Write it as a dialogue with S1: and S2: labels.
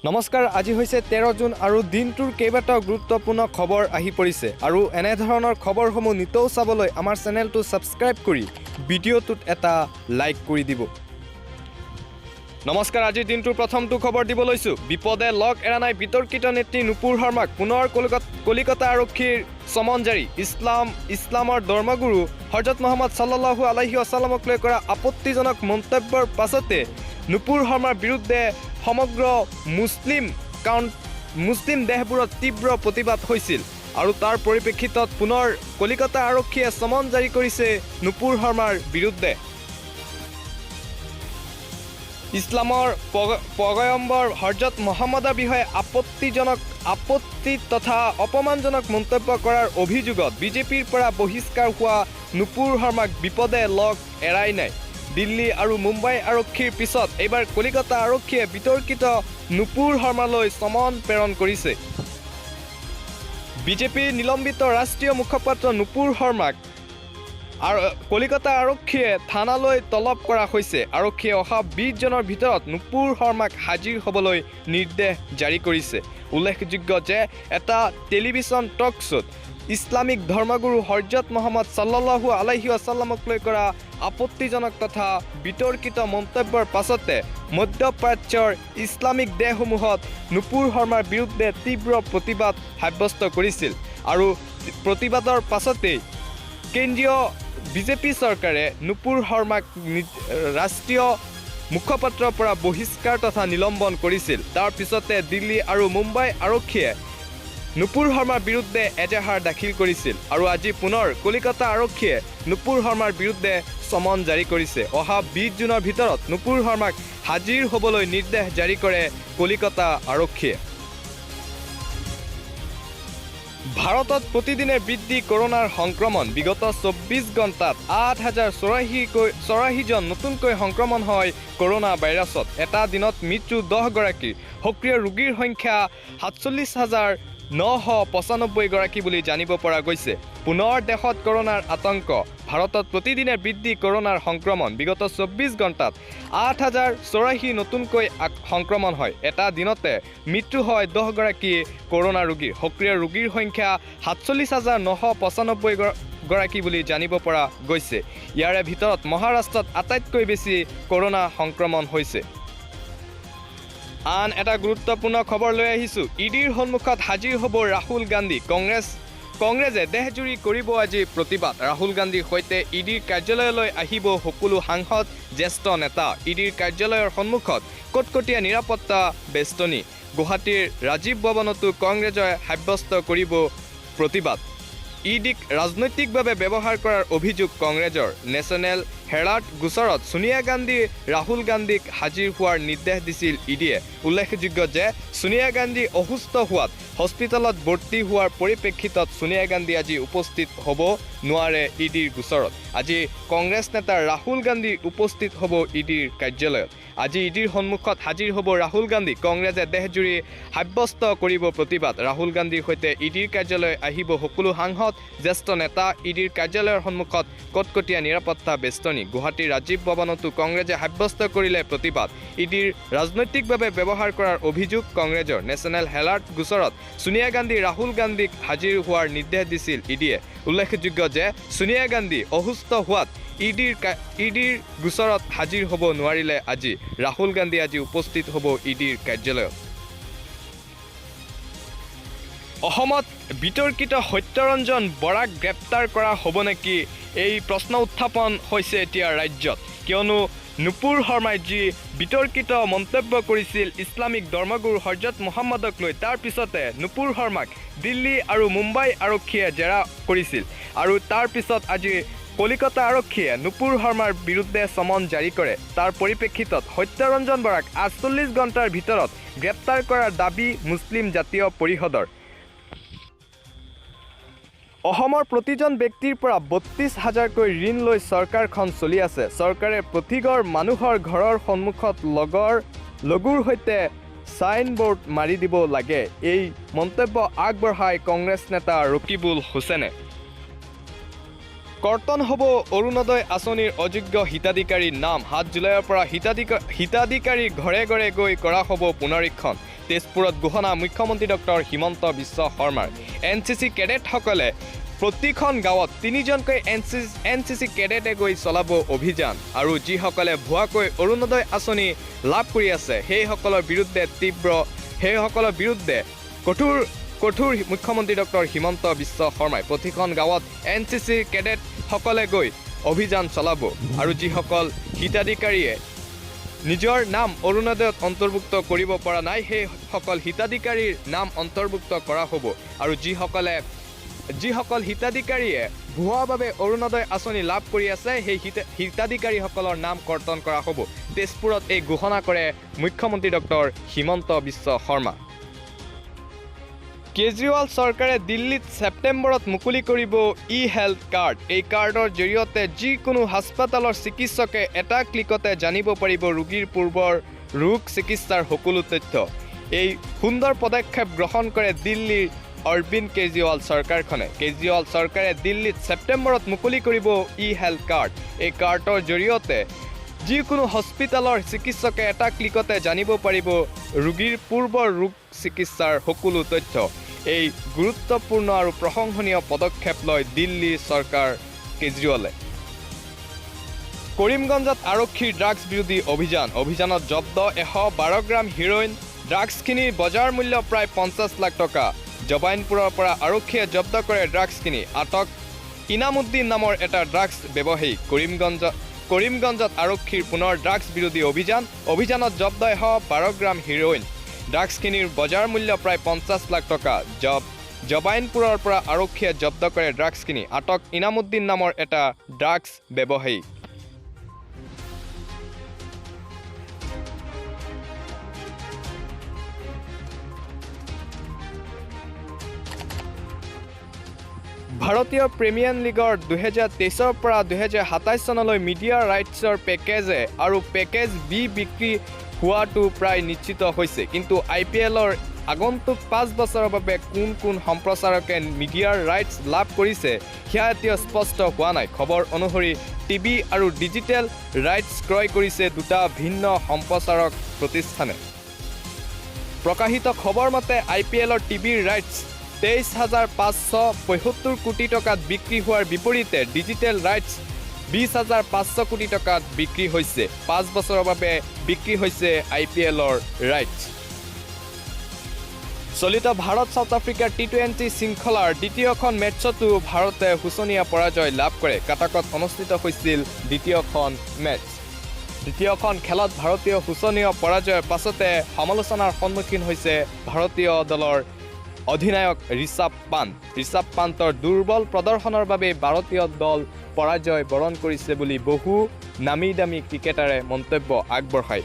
S1: নমস্কাৰ, আজি হৈছে 13 জুন আৰু দিনটোৰ কেইবাটাও গুৰুত্বপূৰ্ণ খবৰ আহি পৰিছে আৰু এনেধৰণৰ খবৰসমূহ নিতৌ চাবলৈ আমাৰ চেনেলটো ছাবস্ক্ৰাইব কৰি ভিডিঅ'টোত এটা লাইক কৰি দিব। নমস্কাৰ, আজিৰ দিনটোৰ প্ৰথমটো খবৰ দিব লৈছোঁ। বিপদে লগ এৰা নাই বিতৰ্কিত নেত্ৰী নুপুৰ শৰ্মাক। পুনৰ কলিকতা আৰক্ষীৰ চমন জাৰি। ইছলামৰ ধৰ্মগুৰু হজৰত মহম্মদ চাল্লাহু আলাইহি আছালামক লৈ কৰা আপত্তিজনক মন্তব্যৰ পাছতে নুপুৰ শৰ্মাৰ বিৰুদ্ধে সমগ্ৰ মুছলিম দেশবোৰত তীব্ৰ প্ৰতিবাদ হৈছিল আৰু তাৰ পৰিপ্ৰেক্ষিতত পুনৰ কলিকতা আৰক্ষীয়ে চমন জাৰি কৰিছে নুপুৰ শৰ্মাৰ বিৰুদ্ধে। ইছলামৰ পগয়ম্বৰ হজৰত মহম্মদৰ বিষয়ে আপত্তি তথা অপমানজনক মন্তব্য কৰাৰ অভিযোগত বিজেপিৰ পৰা বহিষ্কাৰ হোৱা নুপুৰ শৰ্মাক বিপদে লগ এৰাই নাই। দিল্লী আৰু মুম্বাই আৰক্ষীৰ পিছত এইবাৰ কলিকতা আৰক্ষীয়ে বিতৰ্কিত নুপুৰ শৰ্মালৈ চমন প্ৰেৰণ কৰিছে। বিজেপিৰ নিলম্বিত ৰাষ্ট্ৰীয় মুখপাত্ৰ নুপুৰ শৰ্মাক আৰু কলিকতা আৰক্ষীয়ে থানালৈ তলব কৰা হৈছে। আৰক্ষীয়ে অহা 20 জুনৰ ভিতৰত নুপুৰ শৰ্মাক হাজিৰ হ'বলৈ নিৰ্দেশ জাৰি কৰিছে। উল্লেখযোগ্য যে এটা টেলিভিছন টক শ্ব'ত ইছলামিক ধৰ্মগুৰু হজৰত মহম্মদ চাল্লাহু আলাইহি আছাল্লামক লৈ কৰা আপত্তিজনক তথা বিতৰ্কিত মন্তব্যৰ পাছতে মধ্যপ্ৰাচ্যৰ ইছলামিক দেশসমূহত নুপুৰ শৰ্মাৰ বিৰুদ্ধে তীব্ৰ প্ৰতিবাদ সাব্যস্ত কৰিছিল আৰু প্ৰতিবাদৰ পাছতেই কেন্দ্ৰীয় বিজেপি চৰকাৰে নুপুৰ শৰ্মাক ৰাষ্ট্ৰীয় মুখপাত্ৰৰ পৰা বহিষ্কাৰ তথা নিলম্বন কৰিছিল। তাৰ পিছতে দিল্লী আৰু মুম্বাই আৰক্ষীয়ে নুপুৰ শৰ্মাৰ বিৰুদ্ধে এজাহাৰ দাখিল কৰিছিল আৰু আজি পুনৰ কলিকতা আৰক্ষীয়ে নুপুৰ শৰ্মাৰ বিৰুদ্ধে চমন জাৰি কৰিছে। অহা 20 জুনৰ ভিতৰত নুপুৰ শৰ্মাক হাজিৰ হ'বলৈ নিৰ্দেশ জাৰি কৰে কলিকতা আৰক্ষীয়ে। ভাৰতত প্ৰতিদিনে বৃদ্ধি কৰোণাৰ সংক্ৰমণ। বিগত 24 ঘণ্টাত 8084জন নতুনকৈ সংক্ৰমণ হয় কৰোণা ভাইৰাছত। এটা দিনত মৃত্যু 10গৰাকীৰ। সক্ৰিয় ৰোগীৰ সংখ্যা 47,995 গৰাকী বুলি জানিব পৰা গৈছে। পুনৰ দেশত কৰোণাৰ আতংক। ভাৰতত প্ৰতিদিনে বৃদ্ধি কৰোণাৰ সংক্ৰমণ। বিগত 24 ঘণ্টাত 8084 নতুনকৈ সংক্ৰমণ হয়। এটা দিনতে মৃত্যু হয় 10গৰাকী কৰোণা ৰোগীৰ। সক্ৰিয় ৰোগীৰ সংখ্যা 47,995 গৰাকী বুলি জানিব পৰা গৈছে। ইয়াৰে ভিতৰত মহাৰাষ্ট্ৰত আটাইতকৈ বেছি কৰোণা সংক্ৰমণ হৈছে। আন এটা গুৰুত্বপূৰ্ণ খবৰ লৈ আহিছোঁ। ইডিৰ সন্মুখত হাজিৰ হ'ব ৰাহুল গান্ধী। কংগ্ৰেছে দেশজুৰি কৰিব আজি প্ৰতিবাদ। ৰাহুল গান্ধীৰ সৈতে ইডিৰ কাৰ্যালয়লৈ আহিব সকলো সাংসদ, জ্যেষ্ঠ নেতা। ইডিৰ কাৰ্যালয়ৰ সন্মুখত কটকটীয়া নিৰাপত্তা বেষ্টনী। গুৱাহাটীৰ ৰাজীৱ ভৱনতো কংগ্ৰেছে সাব্যস্ত কৰিব প্ৰতিবাদ। ইডিক ৰাজনৈতিকভাৱে ব্যৱহাৰ কৰাৰ অভিযোগ কংগ্ৰেছৰ। নেশ্যনেল হেৰাল্ড গোচৰত ছোনিয়া গান্ধী, ৰাহুল গান্ধীক হাজিৰ হোৱাৰ নিৰ্দেশ দিছিল ইডিয়ে। উল্লেখযোগ্য যে ছোনিয়া গান্ধী অসুস্থ হোৱাত হস্পিটেলত ভৰ্তি হোৱাৰ পৰিপ্ৰেক্ষিতত ছোনিয়া গান্ধী আজি উপস্থিত হ'ব নোৱাৰে ইডিৰ গোচৰত। আজি কংগ্ৰেছ নেতা ৰাহুল গান্ধী উপস্থিত হ'ব ইডিৰ কাৰ্যালয়ত। আজি ইডিৰ সন্মুখত হাজিৰ হ'ব ৰাহুল গান্ধী। কংগ্ৰেছে দেশজুৰি সাব্যস্ত কৰিব প্ৰতিবাদ। ৰাহুল গান্ধীৰ সৈতে ইডিৰ কাৰ্যালয় আহিব সকলো সাংসদ, জ্যেষ্ঠ নেতা। ইডিৰ কাৰ্যালয়ৰ সন্মুখত কটকটীয়া নিৰাপত্তা বেষ্টনী। গুৱাহাটীৰ ৰাজীৱ ভৱনতো কংগ্ৰেছে সাব্যস্ত কৰিলে প্ৰতিবাদ। ইডিৰ ৰাজনৈতিকভাৱে ব্যৱহাৰ কৰাৰ অভিযোগ কংগ্ৰেছৰ। নেশ্যনেল হেৰাল্ড গোচৰত ছোনিয়া গান্ধী, ৰাহুল গান্ধীক হাজিৰ হোৱাৰ নিৰ্দেশ দিছিল ইডিয়ে। উল্লেখযোগ্য যে ছোনিয়া গান্ধী অসুস্থ হোৱাত ইডিৰ গোচৰত হাজিৰ হ'ব নোৱাৰিলে আজি। ৰাহুল গান্ধী আজি উপস্থিত হ'ব ইডিৰ কাৰ্যালয়ত। অসমত বিতৰ্কিত সত্যৰঞ্জন বৰাক গ্ৰেপ্তাৰ কৰা হ'ব নেকি, এই প্ৰশ্ন উত্থাপন হৈছে এতিয়া ৰাজ্যত। কিয়নো নুপুৰ শৰ্মাই যি বিতৰ্কিত মন্তব্য কৰিছিল ইছলামিক ধৰ্মগুৰু হজৰত মহম্মদক লৈ, তাৰ পিছতে নুপুৰ শৰ্মাক দিল্লী আৰু মুম্বাই আৰক্ষীয়ে জেৰা কৰিছিল আৰু তাৰ পিছত আজি কলিকতা আৰক্ষীয়ে নুপুৰ শৰ্মাৰ বিৰুদ্ধে চমন জাৰি কৰে। তাৰ পৰিপ্ৰেক্ষিতত সত্যৰঞ্জন বৰাক 48 ঘণ্টাৰ ভিতৰত গ্ৰেপ্তাৰ কৰাৰ দাবী মুছলিম জাতীয় পৰিষদৰ। অসমৰ প্ৰতিজন ব্যক্তিৰ পৰা 32 হাজাৰকৈ ঋণ লৈ চৰকাৰখন চলি আছে। চৰকাৰে প্ৰতিঘৰ মানুহৰ ঘৰৰ সন্মুখত লগৰ সৈতে চাইনবোৰ্ড মাৰি দিব লাগে, এই মন্তব্য আগবঢ়াই কংগ্ৰেছ নেতা ৰকিবুল হুছেইনে। কৰ্তন হ'ব অৰুণোদয় আঁচনিৰ অযোগ্য হিতাধিকাৰীৰ নাম। 7 জুলাইৰ পৰা হিতাধিকাৰীৰ ঘৰে ঘৰে গৈ কৰা হ'ব পুনৰীক্ষণ। তেজপুৰত ঘোষণা মুখ্যমন্ত্ৰী ডক্টৰ হিমন্ত বিশ্ব শৰ্মাৰ। এনচিচি কেডেটসকলে প্ৰতিখন গাঁৱত তিনিজনকৈ এনচিচি কেডেটে গৈ চলাব অভিযান। আৰু যিসকলে ভুৱাকৈ অৰুণোদয় আঁচনি লাভ কৰি আছে, সেইসকলৰ বিৰুদ্ধে কঠোৰ কঠোৰ মুখ্যমন্ত্ৰী ডক্টৰ হিমন্ত বিশ্ব শৰ্মাই। প্ৰতিখন গাঁৱত এনচিচিৰ কেডেটসকলে গৈ অভিযান চলাব আৰু যিসকল হিতাধিকাৰীয়ে নিজৰ নাম অৰুণোদয়ত অন্তৰ্ভুক্ত কৰিব পৰা নাই, সেইসকল হিতাধিকাৰীৰ নাম অন্তৰ্ভুক্ত কৰা হ'ব। আৰু যিসকল হিতাধিকাৰীয়ে ভুৱাভাৱে অৰুণোদয় আঁচনি লাভ কৰি আছে, সেই হিতাধিকাৰীসকলৰ নাম কৰ্তন কৰা হ'ব। তেজপুৰত এই ঘোষণা কৰে মুখ্যমন্ত্ৰী ডক্টৰ হিমন্ত বিশ্ব শৰ্মা। কেজৰিৱাল চৰকাৰে দিল্লীত ছেপ্টেম্বৰত মুকলি কৰিব ই হেল্থ কাৰ্ড। এই কাৰ্ডৰ জৰিয়তে যিকোনো হাস্পতালৰ চিকিৎসকে এটা ক্লিকতে জানিব পাৰিব ৰোগীৰ পূৰ্বৰ ৰোগ চিকিৎসাৰ সকলো তথ্য। এই সুন্দৰ পদক্ষেপ গ্ৰহণ কৰে দিল্লীৰ অৰবিন্দ কেজৰিৱাল চৰকাৰখনে। কেজৰিৱাল চৰকাৰে দিল্লীত ছেপ্টেম্বৰত মুকলি কৰিব ই হেল্থ কাৰ্ড। এই কাৰ্ডৰ জৰিয়তে যিকোনো হস্পিটেলৰ চিকিৎসকে এটা ক্লিকতে জানিব পাৰিব ৰোগীৰ পূৰ্বৰ ৰোগ চিকিৎসাৰ সকলো তথ্য। এই গুৰুত্বপূৰ্ণ আৰু প্ৰশংসনীয় পদক্ষেপ লয় দিল্লীৰ চৰকাৰ কেজৰিৱালে। কৰিমগঞ্জত আৰক্ষীৰ ড্ৰাগছ বিৰোধী অভিযান। অভিযানত জব্দ 112 গ্ৰাম হিৰ'ইন। ড্ৰাগছখিনিৰ বজাৰ মূল্য প্ৰায় 50 লাখ টকা। জবাইনপুৰৰ পৰা আৰক্ষীয়ে জব্দ কৰে ড্ৰাগছখিনি। আটক ইনামুদ্দিন নামৰ এটা ড্ৰাগছ ব্যৱসায়ী। কৰিমগঞ্জত আৰক্ষীৰ পুনৰ ড্ৰাগছ বিৰোধী অভিযান। অভিযানত জব্দ 112 গ্ৰাম হিৰ'ইন। ড্ৰাগছখিনিৰ বজাৰ মূল্য প্ৰায় 50 লাখ টকা। জবাইনপুৰৰ পৰা আৰক্ষীয়ে জব্দ কৰে ড্ৰাগছখিনি। আটক ইনামুদ্দিন নামৰ এটা ড্ৰাগছ ব্যৱসায়ী। ভাৰতীয় প্ৰিমিয়াৰ লীগৰ 2023ৰ পৰা 2027 চনলৈ মিডিয়া ৰাইটছৰ পেকেজে আৰু পেকেজ বি বিক্ৰী হোৱাটো প্ৰায় নিশ্চিত হৈছে। কিন্তু আইপিএলৰ আগন্তুক 5 বছৰৰ বাবে কোন কোন সম্প্ৰচাৰকে মিডিয়াৰ ৰাইটছ লাভ কৰিছে, সেয়া এতিয়াও স্পষ্ট হোৱা নাই। খবৰ অনুসৰি টিভি আৰু ডিজিটেল ৰাইটছ ক্ৰয় কৰিছে দুটা ভিন্ন সম্প্ৰচাৰক প্ৰতিষ্ঠানে। প্ৰকাশিত খবৰ মতে আইপিএলৰ টিভিৰ ৰাইটছ 23,575 কোটি টকাত বিক্ৰী হোৱাৰ বিপৰীতে ডিজিটেল ৰাইটছ 20,500 কোটি টকাত বিক্ৰী হৈছে। 5 বছৰৰ বাবে বিক্ৰী হৈছে আইপিএলৰ ৰাইটছ। চলিত ভাৰত চাউথ আফ্ৰিকাৰ টি-20 শৃংখলাৰ দ্বিতীয়খন মেটছতো ভাৰতে শোচনীয় পৰাজয় লাভ কৰে। কাটাকত অনুষ্ঠিত হৈছিল দ্বিতীয়খন মেটছ। দ্বিতীয়খন খেলত ভাৰতীয় শোচনীয় পৰাজয়ৰ পাছতে সমালোচনাৰ সন্মুখীন হৈছে ভাৰতীয় দলৰ অধিনায়ক ঋষভ পান্ত। ঋষভ পান্তৰ দুৰ্বল প্ৰদৰ্শনৰ বাবে ভাৰতীয় দল পৰাজয় বৰণ কৰিছে বুলি বহু নামী দামী ক্ৰিকেটাৰে মন্তব্য আগবঢ়ায়।